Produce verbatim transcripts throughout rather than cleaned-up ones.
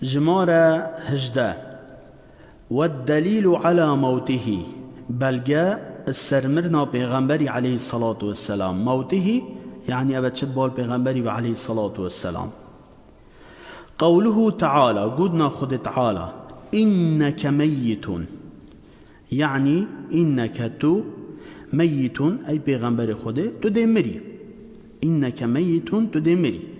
Jimare hejdeh. والدليل على موته. Belge ser mirina Pêxemberî aleyhissalatu vesselam. Mewtihî, yanî ev çi bal Pêxemberî ve aleyhissalatu vesselam. Qewluhu Teala, gudna Xwedê Teala, "İnneke meyyitun." Yanî, "İnneke tu meyyitun", ey Pêxemberê Xwedê, tu dê mirî. "İnneke meyyitun", tu dê mirî.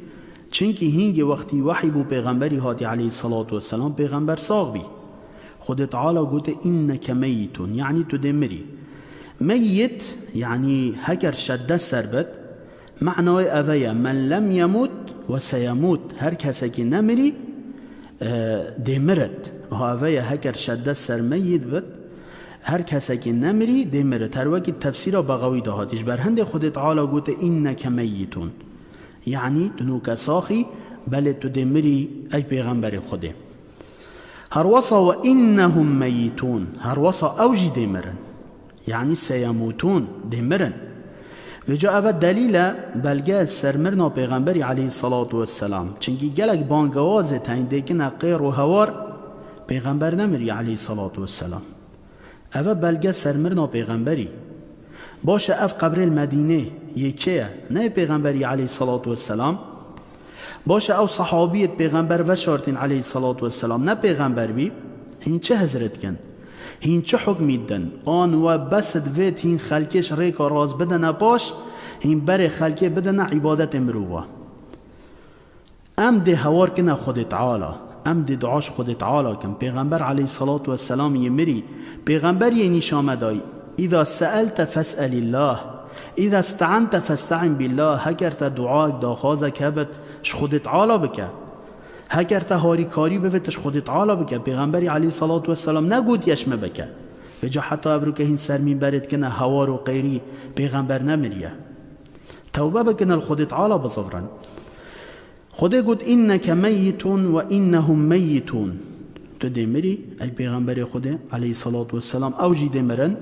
Çimkî hîngê wextî wehî bû Pêxemberî hatî aleyhissalatu vesselam, Pêxember sax bî. Xwedê Teala gote, "İnneke meyyitun", yanî tu dê mirî. Meyyit, yanî heker şedde ser bit, manayê eve ye, "Men lem yemut ve seyemut", her kesekî nemirî, e, dê mirit. Ha eve ye, heker şedde ser meyyit bit, her kesekî nemirî, dê mirit. Her wekî tefsîra Bexewî de hatî. Ji ber hindê Xwedê Teala gote, "İnneke meyyitun." Yanî tu nûke saxî, belê tu dê mirî, ey Pêxemberê Xwedê. Herwesa "Ve innehum meyyitun", herwesa ew jî dê mirin. Yanî "seyemutun", dê mirin. Vêca eve delîl e, belge ser mirina Pêxemberî aleyhissalatu vesselam. Çimkî gelek bangewazê teyndêkine qêr û hewar, Pêxember nemirî aleyhissalatu vesselam. Eve belge ser mirina Pêxemberî. Baş e, ev qebrê li Medînê yê kê ye? Ne yê Pêxemberî aleyhissalatu vesselam? Baş e, ew sehabiyêt Pêxember veşartîn aleyhissalatu vesselam, ne Pêxember bî? Hîn çi hizr dikin? Hîn çi hukmî didin? An we bes divêt hîn xelkê ji rêka rast bidine paş, hîn berê xelkê bidine îbadetê mirova. Em dê hewar kine Xwedê Teala. Em dê dua ji Xwedê Teala kin. Pêxember aleyhissalatu vesselam yê mirî. Pêxember yê nîşa me dayî. "İza seelte fes'elillah. İza ste'ante feste'in billah." Heker te duayek, daxwazek hebit, ji Xwedê Teala bike. Heker te harîkarî bivêt, ji Xwedê Teala bike. Pêxemberî aleyhissalatu vesselam negotiye ji me bike. Vêca heta evroke hîn ser mînberê dikine hewar û qêrî, Pêxember nemiriye. Tewbe bikin, li Xwedê Teala bizivrin. Xwedê got, "İnneke meyyitun ve innehum meyyitun." Tu dê mirî, ey Pêxemberê Xwedê, aleyhissalatu vesselam, ew jî dê mirin.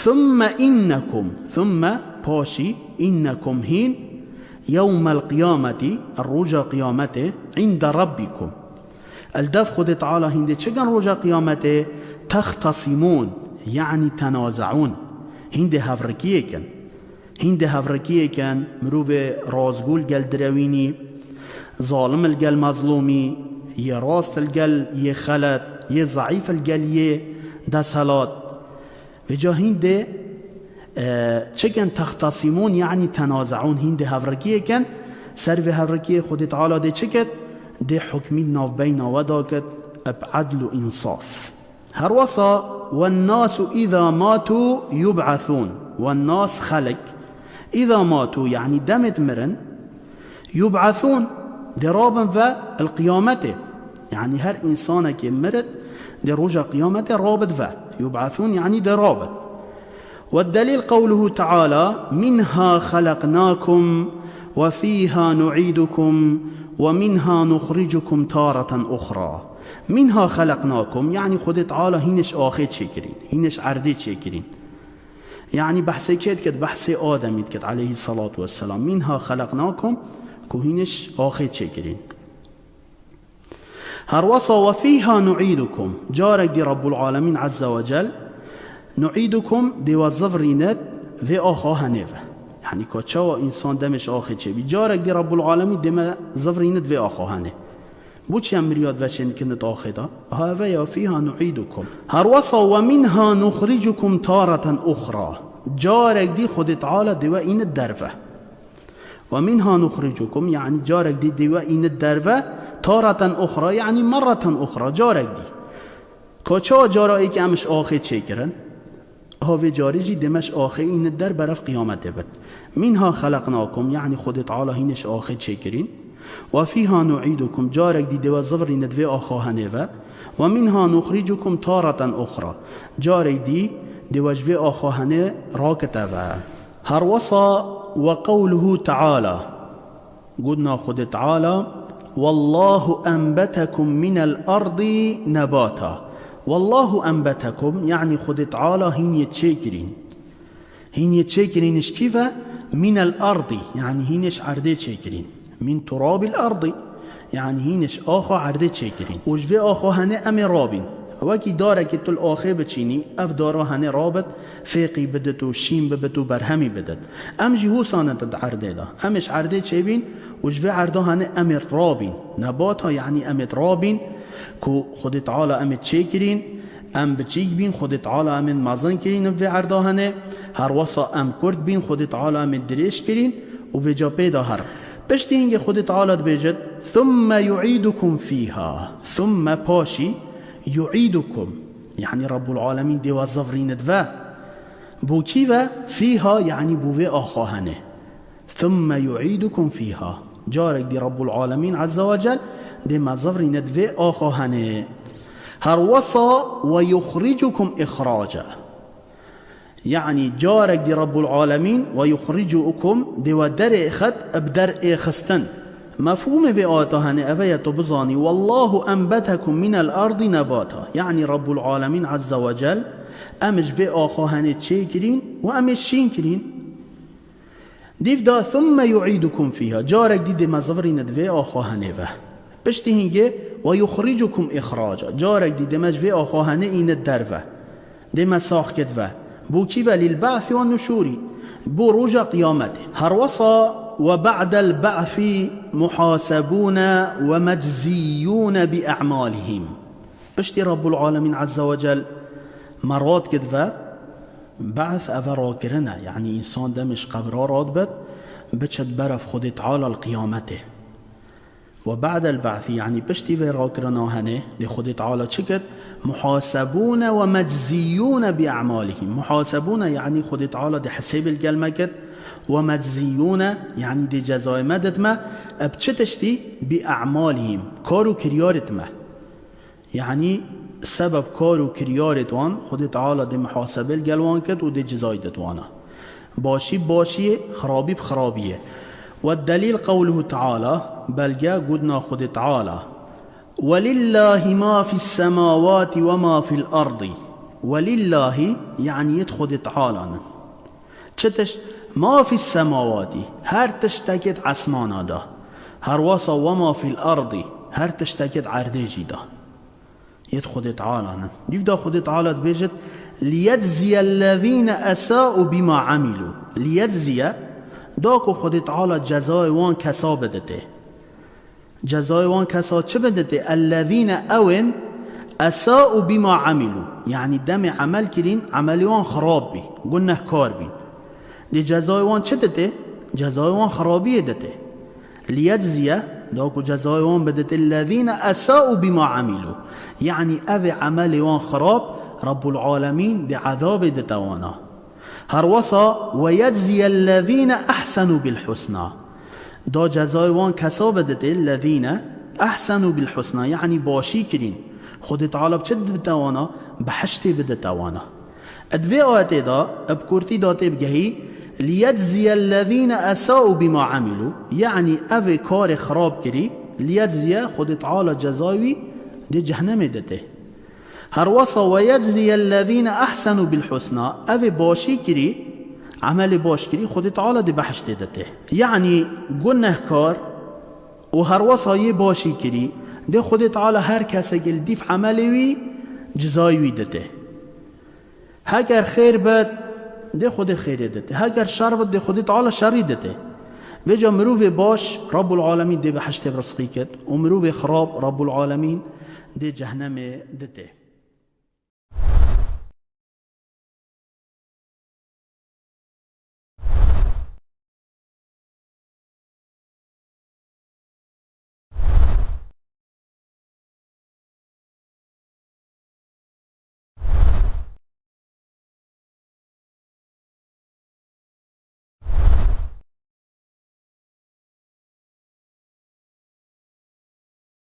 "Thumme innekum", thumme, paşî, "innekum", hîn, "yewmel qiyameti", roja qiyametê, "inde rabbikum", li dev Xwedê Teala hîn dê çi kin roja qiyametê? "Textasimûn", yanî "tenazeûn", hîn dê hevrikiyê kin. Hîn dê hevrikiyê kin, mirovê razgû li gel direwînî, zalim li gel mezlûmî, yê rast li gel yê xelet, yê zeîf li gel yê desthilat. Vêca hîn dê, e, çi kin? "Textasimûn", yanî "tenazeûn", hîn dê hevrikiyê kin. Ser vê hevrikiyê Xwedê Teala dê çi ket? Dê hukmî di navbeyna we da ket, bi edl û însaf. Herwesa, "Wen nasu îza matu yub'athûn." Wen nas, xelk, "îza matu", yanî demê mirin, "yub'athûn", dê rabin ve li qiyametê. Yanî her însanekê mirit dê roja qiyametê rabit ve. "Yub'athûn", yanî dê rabit. Ve delîl qewluhu Teala, "Minha xeleqnakum ve fîha nu'idukum ve minha nuxricukum tareten uxra." "Minha xeleqnakum", yanî Xwedê Teala hîn ji axê çêkirîn, hîn ji erdê çêkirîn. Yanî behsê kê dikit? Behsê Ademî dikit, aleyhissalatu vesselam. "Minha xeleqnakum", ku hîn ji axê çêkirîn. Herwesa, "Ve fîha nu'idukum." Carek dî Rabbul Alemîn Azze ve Cel, "Nu'idukum", dê we zivrînit vê axa henê ve. Yanî ka çawa însan demê ji axê çêbî. Carek dî Rabbul Alemîn dê me zivrînit vê axa henê. Bo çi em miriyat veşênikin di axê de? Ha eve ya, "Fîha nu'idukum." Herwesa, "Ve minha nuxricukum tareten uxra." Carek dî Xwedê Teala dê we înit derve. "Ve minha nuxricukum", yanî carek dî dê we înit derve, "tareten uxra", yanî merreten uxra, carek dî. Ka çawa cara êkê em ji axê çêkirin? Ha vê carê jî dê me ji axê înit der berev qiyametê bit. "Minha xeleqnakum", yanî Xwedê Teala hîn ji axê çêkirîn. "Ve fîha nu'idukum", carek dî dê we zivrînit vê axa henê ve. "Ve minha nuxricukum tareten uxra", carek dî dê we ji vê axa henê rakite ve. Herwesa, "Ve qewluhu Teala", gudna Xwedê Teala, "Wallahu enbetekum minel ardi nebata." "Wallahu enbetekum", yanî Xwedê Teala hîn yê çêkirîn. Hîn yê çêkirîn ji kî ve? "Minel ardi", yanî hîn ji erdê çêkirîn. "Min turabil ardi", Yanî hîn ji axa erdê çêkirîn. Û ji vê axa henê em ê rabîn. Wekî darekê tu li axê biçînî, ev dara henê rabit, fêqî bidit û şîn bibit û berhemî bidit. Em jî hûsan in di erdê de. Em ê ji erdê çêbîn û ji vê erda henê em ê rabîn. Nebata, yanî em ê rabîn, ku Xwedê Teala em ê çêkirîn, em biçîk bîn, Xwedê Teala em ê mezin kirîn vê erda henê, herwesa em kurt bîn, Xwedê Teala em ê dirêj kirîn û vêca pê de her. Piştî hingê Xwedê Teala dibêjit, "Thumme yu'idukum fiha." Thumme, paşî, yu'idukum. Yanî Rabbul Alemîn dê we zivrînit ve. Bo kî ve? Fiha, yanî bo vê axa henê. "Thumme yu'idukum fiha." Carek dî Rabbul Alemîn Azze ve Cel dê me zivrînit vê axa henê. Herwesa, "Ve yuxricukum ihraca." Yanî carek dî Rabbul Alemîn, "Ve yuxricukum", dê we derêxit bi derêxistin. Mefhûmê vê ayeta henê ev e, tu bizanî, "Wallahu enbetekum minel ardi nebata." Yanî Rabbul Alemîn Azze ve Cel em ji vê axa henê çêkirîn û em ê şîn kirîn. Dîv da, "Thumme yu'idukum fiha." Carek dî dê me zivrînit vê axa henê ve. Piştî hingê, "Ve yuxricukum ihraca." Carek dî dê me ji vê axa henê înit derve. Dê me sax kit ve. Bo kî ve? "Lil ba'si ve nuşûrî." Bo roja qiyametê. Herwesa, "Ve ba'del ba'si muhasebûne ve mecziyûne bi a'malihim." Piştî Rabbul Alemîn Azze ve Cel me rad kit ve, ba'th eve rakirin e. Yanî însan demê ji qebra rad bit, biçit berev Xwedê Teala li qiyametê. "Ve ba'del ba'si", yanî piştî vê rakirina henê, dê Xwedê Teala çi kit? "Muhasebûne ve mecziyûne bi a'malihim." Muhasebûne, yanî Xwedê Teala dê hesêbê li gel me kit. "Ve mecziyûne", yanî dê cezayê me dit me, bi çi tiştî? "Bi a'malihim", kar û kiryarêt me. Yanî sebeb kar û kiryarêt wan, Xwedê Teala dê muhasebê li gel wan kit û dê cezayê dit wana. Başî bi başiyê, xirabî bi xirabiyê. "Ve delîl qewluhu Teala", belge, gotina Xwedê Teala, "Ve lillahi ma fis semawati ve ma fil ardi." "Ve lillahi", yanî yêt Xwedê Teala nin. Çi tişt? "Ma fis semawati", her tiştekêt esmana da. Herwesa "ve ma fil ardi", her tiştekêt erdê jî da. Yêt Xwedê Teala nin. Dîv da Xwedê Teala dibêjit, "Liyecziyellezîne esa'u bima amilû." Liyecziye, da ku Xwedê Teala cezayê wan kesa biditê. Cezayê wan kesa çi biditê? "Ellezîne", ewên, "esa'u bima amilû." Yanî demê emel kirîn, emelê wan xirab bî, gunehkar bîn. Dê cezayê wan çi ditê? Cezayê wan xirabiyê ditê. "Liyecziye", da ku cezayê wan biditê, "ellezîne esa'u bima amilû." Yanî evê emelê wan xirab, Rabbul Alemîn dê ezabê dite wana. Herwesa, "Ve yecziyellezîne ehsenû bil husna." Da cezayê wan kesa biditê, "ellezîne ehsenû bil husna", yanî başî kirîn. Xwedê Teala bi çi dibite wana? Bihiştê bidite wana. Di vê ayetê de, bi kurtî da tê bigehî, "Liyecziyellezîne esa'u bima amilû", yanî evê karê xirab kirî, liyecziye, Xwedê Teala cezayê wî dê cehnemê ditê. Herwesa, "Ve yecziyellezîne ehsenû bil husna", evê başî kirî, emelê baş kirî, Xwedê Teala dê behiştê ditê. Yanî gunehkar û herwesa yê başî kirî, dê Xwedê Teala her kesekê li dîv emelê wî cizayê wî ditê. Heger xêr bit, dê Xwedê xêrê ditê. Heger şer bit, dê Xwedê Teala şerî ditê. Vêca mirovê baş, Rabbul Alemîn dê behiştê bi rizqî kit û mirovê xirab, Rabbul Alemîn dê cehnemê ditê.